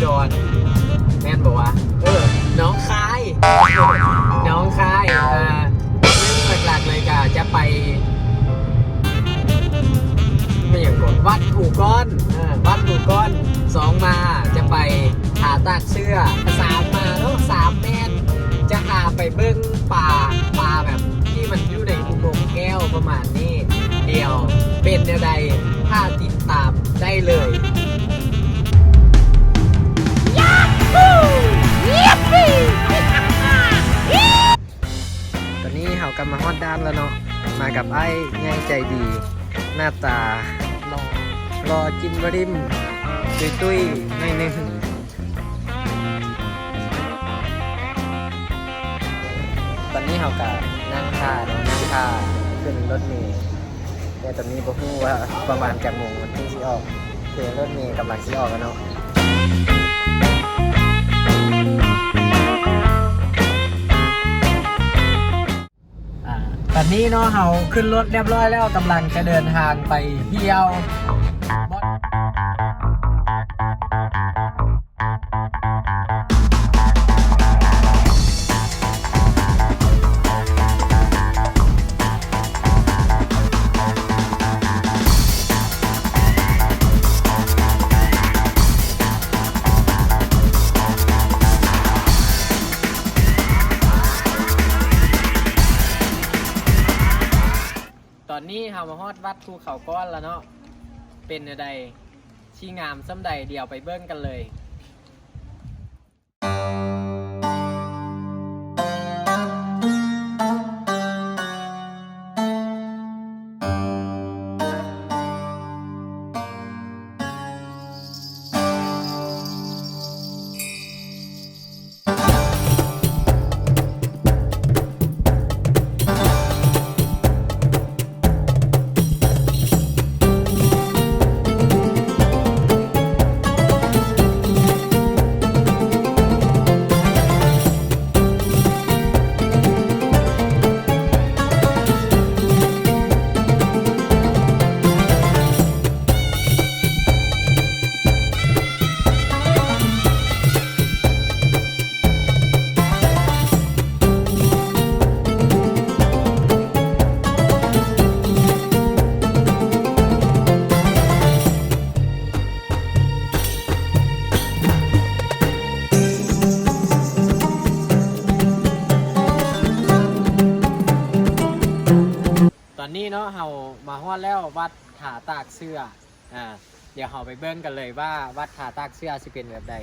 ດອນ ແມ່ນບໍ່ວະ? ເອີ ໜອງຄາຍ ໜອງຄາຍ ອ່າ ໜຶ່ງ ຫຼັກໆເລີຍກະຈະໄປ ແມ່ນຫຍັງເກາະ ວັດພູກ້ອນ ເອີ ວັດພູກ້ອນ ສອງ ມາຈະໄປຜາຕາກເສື້ອ ສາມ ມາເນາະ ສາມ ແມ່ນຈະພາໄປເບິ່ງປາ ປາແບບທີ່ມັນຢູ່ໃນອຸດົງແກ້ວປະມານນີ້ ດຽວເປັນແນວໃດ ຖ້າຕິດຕາມໄດ້ເລີຍ. ຕອນນີ້ເຮົາກໍມາຮອດດ່ານແລ້ວເນາະ ມາກັບອ້າຍໃຫຍ່ໃຈດີ ໜ້າຕາຫຼໍ່ ຫຼໍ່ຈິ້ມບະລິ້ມ ຕຸ້ຍໆ ໜ້ອຍໜຶ່ງ. ຕອນນີ້ເຮົາກະນັ່ງຖ້າເນາະ ນັ່ງຖ້າຂຶ້ນລົດເມ ແຕ່ຕອນນີ້ບໍ່ຮູ້ວ່າປະມານຈັກໂມງມັນຈຶ່ງຊິອອກ. ໂອເຄ ລົດເມກຳລັງຊິອອກແລ້ວເນາະ. ອ່າ ຕອນນີ້ເນາະ ເຮົາຂຶ້ນລົດຮຽບຮ້ອຍແລ້ວ ກຳລັງຈະເດີນທາງໄປທ່ຽວ. ຕອນນີ້ເຮົາມາຮອດວັດພູເຂົາກ້ອນແລ້ວເນາະ ເປັນແນວໃດ ຊິງາມສ່ຳໃດ ດຽວໄປເບິ່ງກັນເລີຍ. ຕອນນີ້ເນາະ ເຮົາມາຮອດແລ້ວ ວັດຜາຕາກເສື້ອ. ອ່າ ດຽວເຮົາໄປເບິ່ງກັນເລີຍວ່າວັດຜາຕາກເສື້ອຊິເປັນແບບໃດ.